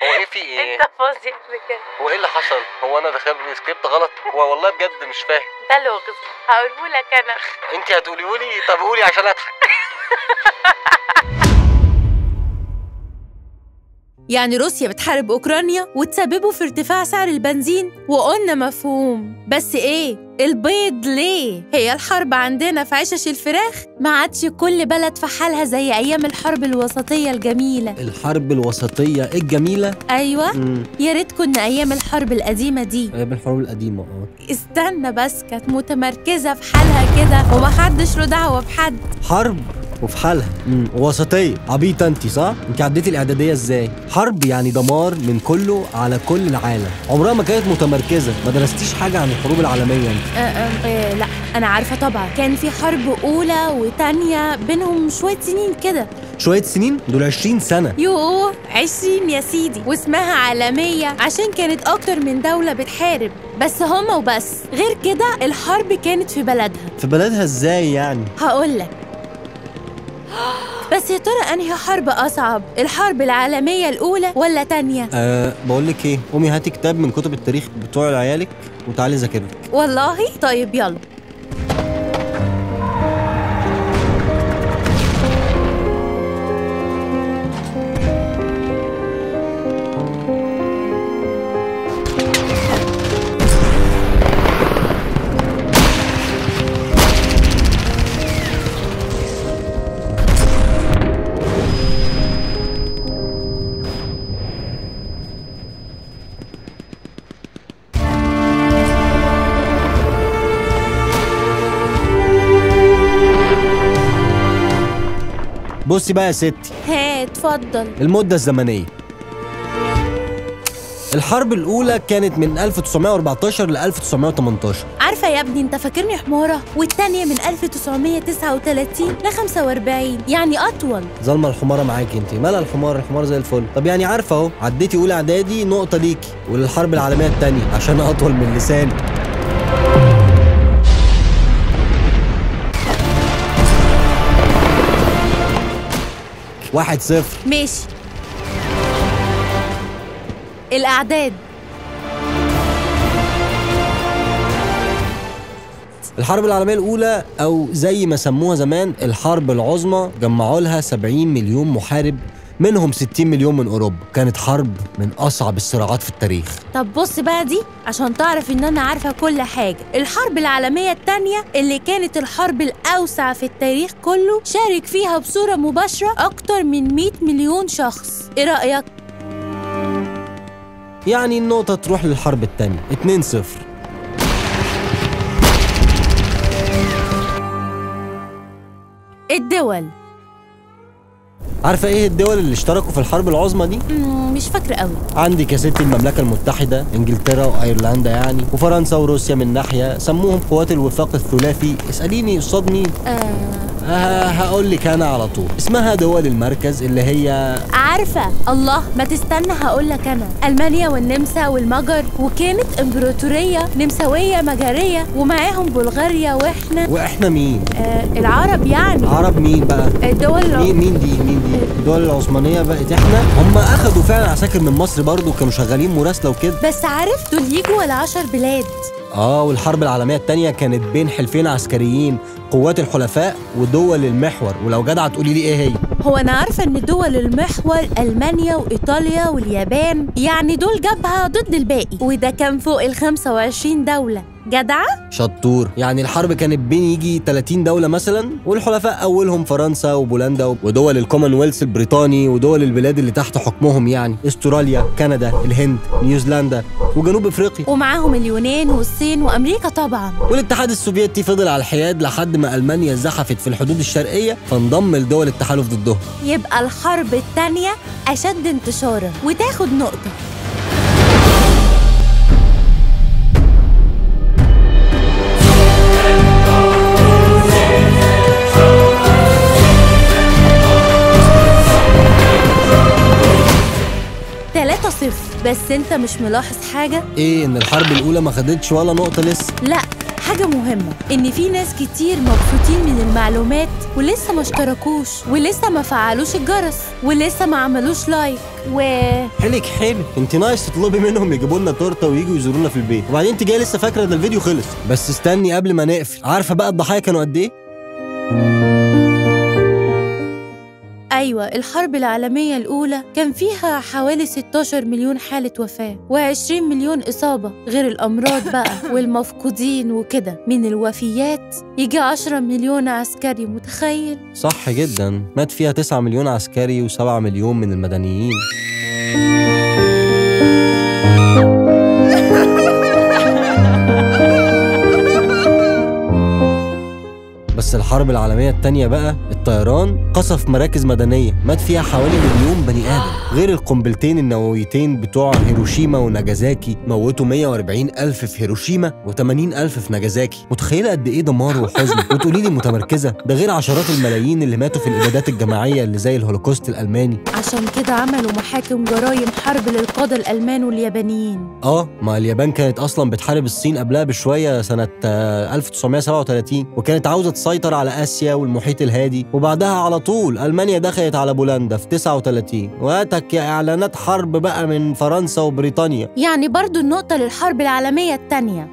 هو ايه في ايه؟ انت فظيع بجد. هو ايه اللي حصل؟ هو انا دخلت السكريبت غلط؟ هو والله بجد مش فاهم. ده لغز هقوله لك انا. انت هتقوليه لي؟ طب قولي عشان اضحك. يعني روسيا بتحارب أوكرانيا وتسببوا في ارتفاع سعر البنزين، وقلنا مفهوم، بس إيه البيض ليه؟ هي الحرب عندنا في عشش الفراخ؟ ما عادش كل بلد في حالها زي أيام الحرب الوسطية الجميلة. الحرب الوسطية الجميلة؟ أيوة. يا ريت كنا أيام الحرب القديمة دي. أيام الحروب القديمة. استنى بس، كانت متمركزة في حالها كده ومحدش له دعوة بحد. حرب وفي حالها وسطية. عبيطة انت صح؟ انت عديتي الإعدادية ازاي؟ حرب يعني دمار من كله على كل العالم، عمرها ما كانت متمركزة. ما درستيش حاجة عن الحروب العالمية انت؟ لا أنا عارفة طبعا، كان في حرب أولى وتانية بينهم شوية سنين كده. شوية سنين؟ دول 20 سنة. يوه 20 يا سيدي، واسمها عالمية عشان كانت أكتر من دولة بتحارب، بس هما وبس. غير كده الحرب كانت في بلدها. في بلدها ازاي يعني؟ هقولك. بس يا ترى أنهي حرب أصعب؟ الحرب العالمية الأولى ولا تانية؟ بقولك إيه، قومي هاتي كتاب من كتب التاريخ بتوع عيالك وتعالي ذاكرلك. والله؟ طيب يلا. بصي بقى يا ستي. ها اتفضل. المدة الزمنية. الحرب الأولى كانت من 1914 ل 1918. عارفة يا ابني انت فاكرني حمارة؟ والتانية من 1939 ل 45، يعني أطول. ظلمة الحمارة معاكي انت، مالها الحمار؟ الحمار زي الفل. طب يعني عارفة اهو، عديتي أولى إعدادي نقطة ليكي، وللحرب العالمية التانية عشان أطول من لساني. 1-0. ماشي. الأعداد. الحرب العالمية الأولى أو زي ما سموها زمان الحرب العظمى، جمعوا لها 70 مليون محارب، منهم 60 مليون من أوروبا. كانت حرب من أصعب الصراعات في التاريخ. طب بص بقى دي عشان تعرف إن أنا عارفة كل حاجة. الحرب العالمية التانية اللي كانت الحرب الأوسع في التاريخ كله، شارك فيها بصورة مباشرة أكتر من 100 مليون شخص. إيه رأيك؟ يعني النقطة تروح للحرب التانية. 2-0. الدول. عارفة ايه الدول اللي اشتركوا في الحرب العظمى دي؟ مش فاكرة قوي. عندك يا ستي المملكة المتحدة، انجلترا وايرلندا يعني، وفرنسا وروسيا من ناحية، سموهم قوات الوفاق الثلاثي. اسأليني قصاد مين؟ هقول لك انا على طول. اسمها دول المركز اللي هي عارفة. الله ما تستنى هقول لك انا. المانيا والنمسا والمجر، وكانت امبراطورية نمساوية مجرية، ومعاهم بلغاريا. واحنا مين؟ العرب يعني. عرب مين بقى؟ الدول مين دي؟ الدول العثمانية بقت احنا. هم اخدوا فعلا عساكر من مصر برضو، كانوا شغالين مراسلة وكده. بس عارف دول يجوا ولا 10 بلاد. والحرب العالمية التانية كانت بين حلفين عسكريين، قوات الحلفاء ودول المحور. ولو جدعة تقولي لي ايه هي؟ هو انا عارفة ان دول المحور المانيا وايطاليا واليابان، يعني دول جبهة ضد الباقي، وده كان فوق ال 25 دولة. جدعة؟ شطور. يعني الحرب كانت بين يجي 30 دولة مثلا، والحلفاء أولهم فرنسا وبولندا ودول الكومنولث البريطاني ودول البلاد اللي تحت حكمهم، يعني استراليا، كندا، الهند، نيوزيلندا وجنوب افريقيا، ومعاهم اليونان والصين وامريكا طبعا. والاتحاد السوفيتي فضل على الحياد لحد ما المانيا زحفت في الحدود الشرقيه فانضم لدول التحالف ضدهم. يبقى الحرب الثانيه اشد انتشارا وتاخد نقطه. 3-0. بس انت مش ملاحظ حاجة؟ ايه؟ ان الحرب الأولى ما خدتش ولا نقطة لسه؟ لا، حاجة مهمة، إن في ناس كتير مبسوطين من المعلومات ولسه ما اشتركوش، ولسه ما فعلوش الجرس، ولسه ما عملوش like و حلك حلو. انت ناقص تطلبي منهم يجيبوا لنا تورته ويجوا يزورونا في البيت، وبعدين انت جاية لسه فاكره ده الفيديو خلص. بس استني قبل ما نقفل، عارفه بقى الضحايا كانوا قد ايه؟ أيوة، الحرب العالمية الأولى كان فيها حوالي 16 مليون حالة وفاة و20 مليون إصابة، غير الأمراض بقى والمفقودين وكده. من الوفيات يجي 10 مليون عسكري، متخيل؟ صح جدا، مات فيها 9 مليون عسكري و7 مليون من المدنيين. بس الحرب العالمية التانية بقى الطيران قصف مراكز مدنية مات فيها حوالي 1 مليون بني آدم، غير القنبلتين النوويتين بتوع هيروشيما وناجازاكي موتوا 140 ألف في هيروشيما و80 ألف في ناجازاكي. متخيلة قد إيه دمار وحزن؟ وتقولي لي متمركزة؟ ده غير عشرات الملايين اللي ماتوا في الإبادات الجماعية اللي زي الهولوكوست الألماني. عشان كده عملوا محاكم جرايم حرب للقادة الألمان واليابانيين. ما اليابان كانت أصلا بتحارب الصين قبلها بشوية سنة 1937، وكانت عاوزة تسيطر على آسيا والمحيط الهادي، وبعدها على طول ألمانيا دخلت على بولندا في 39، واتك يا إعلانات حرب بقى من فرنسا وبريطانيا. يعني برضو النقطة للحرب العالمية الثانية.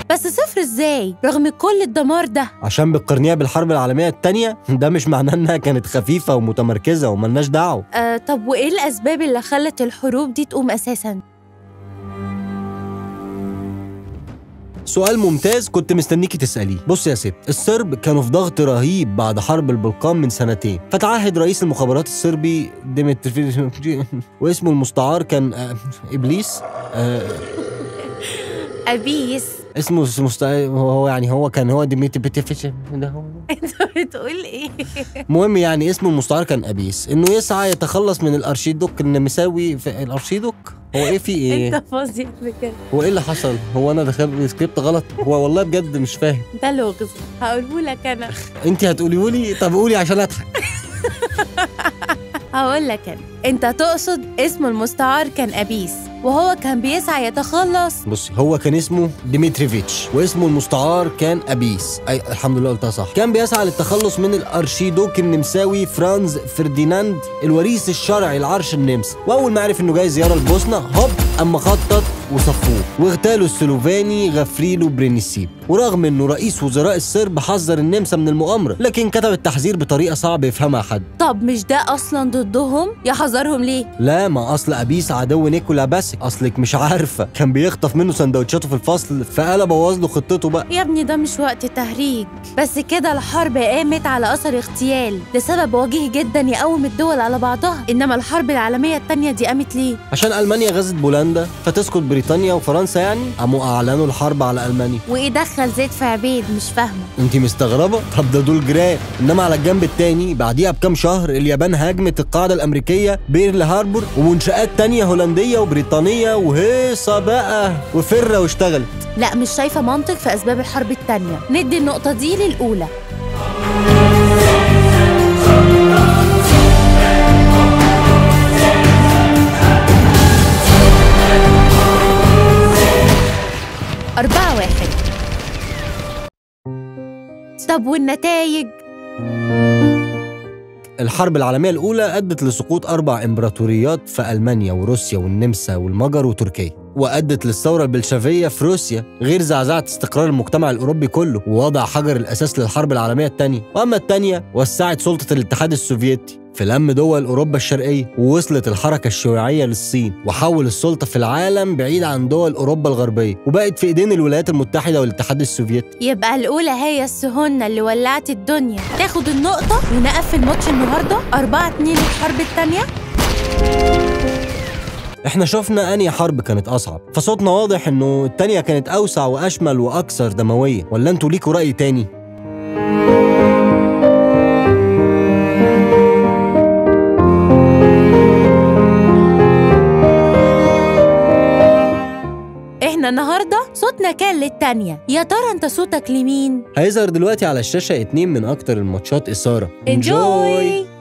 بس صفر ازاي رغم كل الدمار ده؟ عشان بتقارنيها بالحرب العالمية التانية، ده مش معناه انها كانت خفيفة ومتمركزة وملناش دعوة. طب وايه الأسباب اللي خلت الحروب دي تقوم أساساً؟ سؤال ممتاز كنت مستنيكي تسأليه. بص يا ست، الصرب كانوا في ضغط رهيب بعد حرب البلقان من سنتين، فتعهد رئيس المخابرات الصربي ديمتري واسمه المستعار كان إبليس، أبيس اسمه هو يعني هو كان هو ديمتري ده هو. انت بتقول ايه؟ المهم يعني اسمه المستعار كان أبيس، انه يسعى يتخلص من الارشيدوك النمساوي. في الارشيدوك هو ايه في ايه؟ انت فظيع بجد. هو ايه اللي حصل؟ هو انا دخلت السكريبت غلط؟ هو والله بجد مش فاهم. ده لغز هقوله لك انا. انت هتقوليه لي؟ طب قولي عشان اضحك. هقول لك انا. انت تقصد اسمه المستعار كان أبيس، وهو كان بيسعى يتخلص. بصي، هو كان اسمه ديمتريفيتش واسمه المستعار كان أبيس، أي الحمد لله قلتها صح. كان بيسعى للتخلص من الأرشيدوك النمساوي فرانز فرديناند الوريث الشرعي لعرش النمسا، وأول ما عرف إنه جاي زيارة لبوسنة هوب أما خطط وصفوه واغتالوا السلوفاني غافريلو برينيسيب. ورغم إنه رئيس وزراء الصرب حذر النمسا من المؤامرة، لكن كتب التحذير بطريقة صعب يفهمها حد. طب مش ده أصلا ضدهم؟ يحذرهم ليه؟ لا، ما أصل أبيس عدو نيكولا باسك، أصلك مش عارفة، كان بيخطف منه سندوتشاته في الفصل، فقال بوظ له خطته بقى. يا ابني ده مش وقت تهريج. بس كده الحرب قامت على أثر اغتيال لسبب وجيه جدا يقوم الدول على بعضها، إنما الحرب العالمية الثانية دي قامت ليه؟ عشان ألمانيا غزت بولندا فتسقط بريطانيا وفرنسا، يعني قاموا أعلنوا الحرب على ألمانيا. وإيه دخل زيت في عبيد؟ مش فاهمة. أنت مستغربة؟ طب ده دول جيران. إنما على الجنب الثاني بعديها بكام شهر اليابان هاجمت القاعدة الأمريكية بيرل هاربور ومنشآت تانية هولندية وبريطانية، وهيصة بقى وفرة واشتغلت. لا، مش شايفة منطق في أسباب الحرب التانية. ندي النقطة دي للأولى. أربعة واحد. طب والنتائج؟ الحرب العالمية الأولى أدت لسقوط 4 إمبراطوريات في ألمانيا وروسيا والنمسا والمجر وتركيا، وأدت للثورة البلشفية في روسيا، غير زعزعة استقرار المجتمع الأوروبي كله ووضع حجر الأساس للحرب العالمية الثانية. وأما الثانية وسعت سلطة الاتحاد السوفيتي في لم دول أوروبا الشرقية، ووصلت الحركة الشيوعية للصين، وحول السلطة في العالم بعيد عن دول أوروبا الغربية، وبقت في إيدين الولايات المتحدة والاتحاد السوفيتي. يبقى الأولى هي السهونة اللي ولعت الدنيا، تاخد النقطة ونقفل ماتش النهاردة 4-2 الحرب الثانية. احنا شفنا أنهي حرب كانت أصعب، فصوتنا واضح إنه الثانية كانت أوسع وأشمل وأكثر دموية، ولا أنتوا ليكوا رأي تاني؟ النهاردة صوتنا كان للتانية، يا ترى انت صوتك لمين؟ هيظهر دلوقتي على الشاشة 2 من أكتر الماتشات إثارة. Enjoy!